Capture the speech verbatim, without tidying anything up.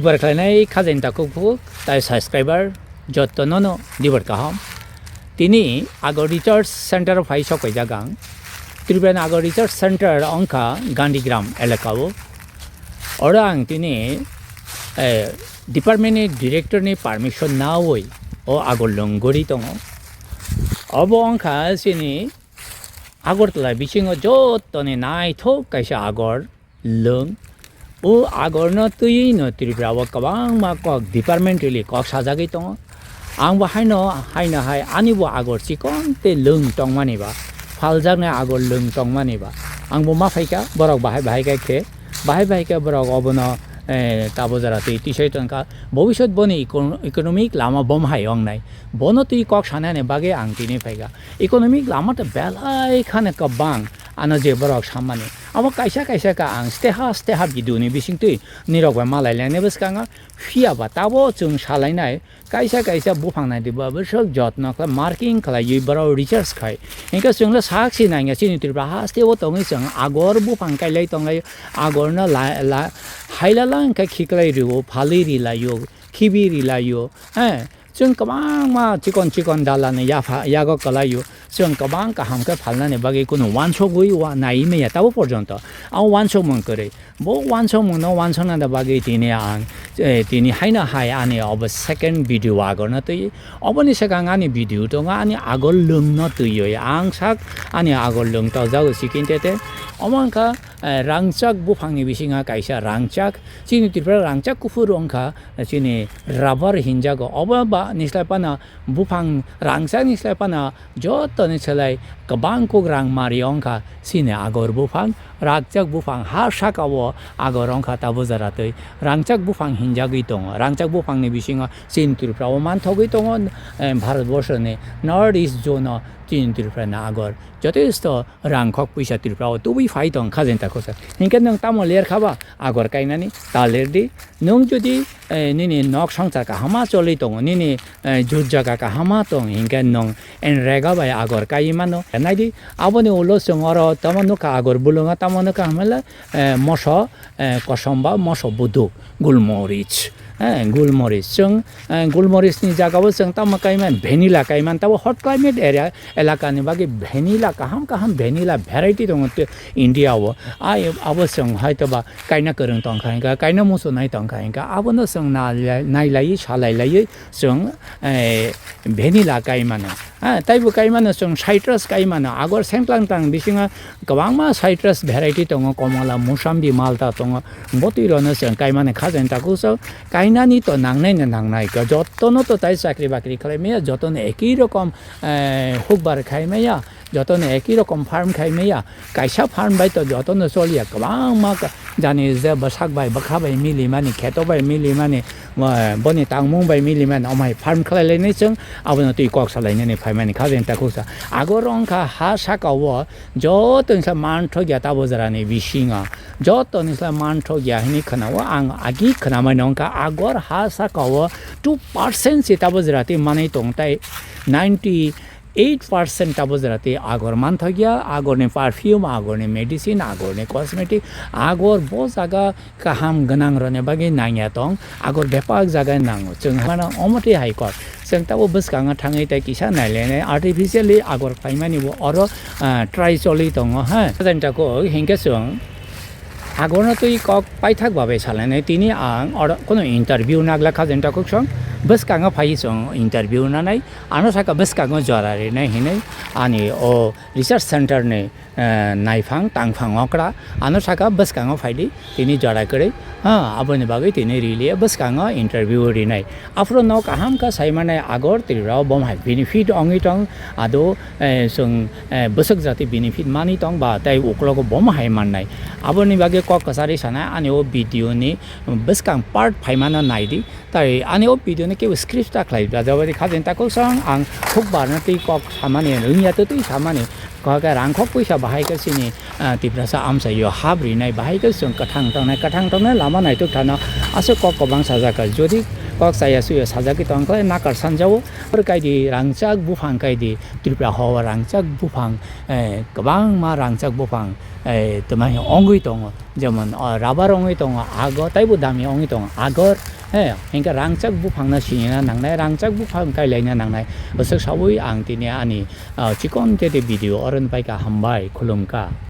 Dibar khlainai khajani takhuk phuk tai subscriber jotto nono dibar kaham. Tini Agor Research Center phai sok paijak ang. Tripura ni Agor Research Center wngkha Gandhigram elaka o. Oro ang tini, eh, department ni director ni permission nawi o Agor lwng gori tongo. Obo wngkha chini Agartala bisingo jottoni naithok kaisa Agor lwng. O Agorno twiwi'-no Tripura o kwbangma kok departmentally kok sajagwi tongo. Ang bo haino, haino hai ani bo Agor chikon tei lwng tongmani ba, phaljaknai Agor lwng tongmani ba. Ang bo ma phaikha, borok bahai bahai khe khe, bahai bahai khe borok obono, eh, tabo jora twi tisai tongkha. Bobisot boni eco-, economic lama bom hai wngnai. Bono twi kok sanani bagwi ang tini phaikha. Economic lama to belai khane kwbang, ano je borok sammani. Abo kaisa kaisa ka ang steha steha video ni bisingtwi nirok bai malai lainai bwskango. Phiya ba tabo chwng salainai kaisa kaisa buphang nai diba bwswk jotno khlai marking khlaiwi borok research khai. Hinkhe chwngno sak si nangya chini Tripura haste o tongwi chwng Agor buphang kailai tonglai, Agorno la, la, hailala hinkhe khiklai rio, phalwi rilaio, khibi rilaio, eh. Chwng kwbangma chikon chikon dalani yapha, yago kwlaio. Chwng kwbang kaham khe phalnani bagwi kunu uansugwi ua-, nai manya tabo porjonto. Abo uansukmung kwrwi. Bo uansukmungno uansuknani bagwi tini ang, eh, tini haino hai ani obo second video Agorno twi. Oboni swkang ani video tongo, ani Agor lwngno twiwi. Ang sak ani Agor lwng tojagwi sikinte te. Omo wngkha, eh, rangchak buphangni bisingo kaisa rangchak. Chini Tripura rangchak kuphur wngkha, chini rubber hinjago. Obo ba nislai phano buphang rangchak nislai phano jotoni slai kwbang kuk rang mari wngkha chini Agor buphang, rangchak buphang ha saka o Agor wngkha tabo jora twi. Rangchak buphang hinjagwi tongo. Rangchak buphangni bisingo chini Tripura o manthogwi tongo, eh, Bharat borsoni North East zone o chini Tripura ni Agor. Jotesto rang khok puisa Tripura o tubui phai tong khajani takhuk sa. Hinkhe nwng tamo ler kha ba Agor kainani? Ta ler di. Nwng jodi, eh, nini nok songchar kaham ma choli tongo, nini, eh, jut jaga kaham ma tong, hinkhe nwng enrega bai Agor kai mano. Nai di, aboni ulo chwng oro tamo nukha Agor bulungo tamo nukha hwnle, eh, moso, eh, kosom ba moso buduk, gulmorich, eh, gulmorich. Chwng, eh, gulmorich ni jaga o chwng tamo kai man, vanilla kai man, tabo hot climate area, elakani bagwi vanilla, kaham kaham vanilla variety tongo te India o. Ai, abo chwng hoito ba kaina kwrwng tongkha hinkha, kaina muchunai tongkha hinkha, abono chwng nai-, nailaiwi salailaiwi chwng, eh, vanilla kai mano. Ha, taibo kai mano chwng citrus kai mano. Agor sengtlang tang bisingo kwbangma citrus variety tongo, komola, musambi, malta tongo. Bo twi rono chwng kai mani khajani takhuk sa. Kainani to nangnai no nangnai kha. Jotono to tai chakri bakri khlai maya, jotono ekhi rokom, eh, hukbar khai maya, jotono ekhi rokom farm khai maya. Kaisa farm bai to jotono choliya, kwbangma ka-, jani je bwsak bai, bwkha bai mili mani, kheto bai mili mani, eh, boni tangmung bai mili mani, omai farm khlai lainai chwng, abono twi kok salainani phai mani khajani takhuk sa. Agor wngkha ha saka o joto ni sa manthok ya tabo jora ni bisingo. Joto ni sa manthok ya hini khna o ang agi khna mai nongkha Agor ha saka o two percent se tabo jora twi manwi tong tai ninety eight percent tabo jora twi Agor manthok ya, Agor ni perfume, Agor ni medicine, Agor ni cosmetic, Agor bo jaga kaham gwnang rwni bagwi nangya tong, Agor bebak jaga nango. Chwng mano omo twi hai kok. Chwng tabo bwskango thangwi tei kisa nailainai artificially Agor khlaimani bo oro, ah, try choli tongo ha. Jani takhuk hinkhe chwng Agorno twi kok paithak babai salainai tini ang oro kono interview nagla khajani takhuk song bwskango phai chwng interview nanai. Ano saka bwskango jora rinai hinwi ani o research center ni, eh, naifang tangphang okra ano saka bwskango phaidi tini jora kwrwi, ha, aboni bagwi tini rili bwskango interview rinai. Aphuru no kaham kha sai manai Agor Tripura o bom hai benefit ongwi tong ado, eh, chwng, eh, bwswk jati benefit manwi tong ba tei uklogo bom hai mannai. Aboni bagwi kok kwchari sanai ani o video ni bwskang part phaimano naidi. Tai ani o video no kebo script ta khlai bajabadi khajani takhuk song ang hukbar no twi kok samani, rwngya to twi samani. Kok khe rangkhok puisa bahai khe chini, ah, Tiprasa amchaio hap rinai bahai khe chwng kwthang tongnai, kwthang tongnai lama naituk thano aswk kok kwbang sajak kha. Jodi Kok chaya suyo sajagwi tongkha, nakar sanjao. Oro kaidi rangchak buphang kaidi Tripura hao rangchak buphang, eh, kwbangma rangchak buphang, eh, twmai ongwi tongo. Jemon, o, rubber ongwi tongo, agor, taibo dami ongwi tongo, agor. Eh, hinkhe rangchak buphangno sinina nangnai, rangchak buphang kailaina nangnai. Bwswk saui ang tini ani, ah, chikon tete video oro ni paikha, hambai, khulumkha.